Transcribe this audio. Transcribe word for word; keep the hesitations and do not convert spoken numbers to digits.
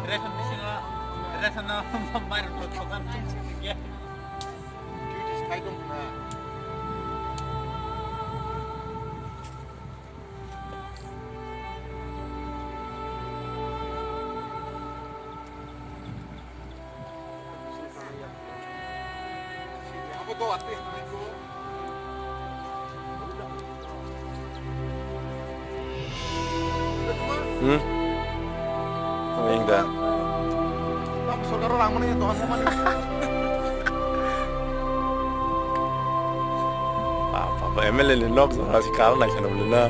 Ration bisingo, ration no, mairum rok thokan chwng chwng ya. Duties khai tong na. Hmm? Wng da. Papa, M L A ni nok jora si kal nai kheno na.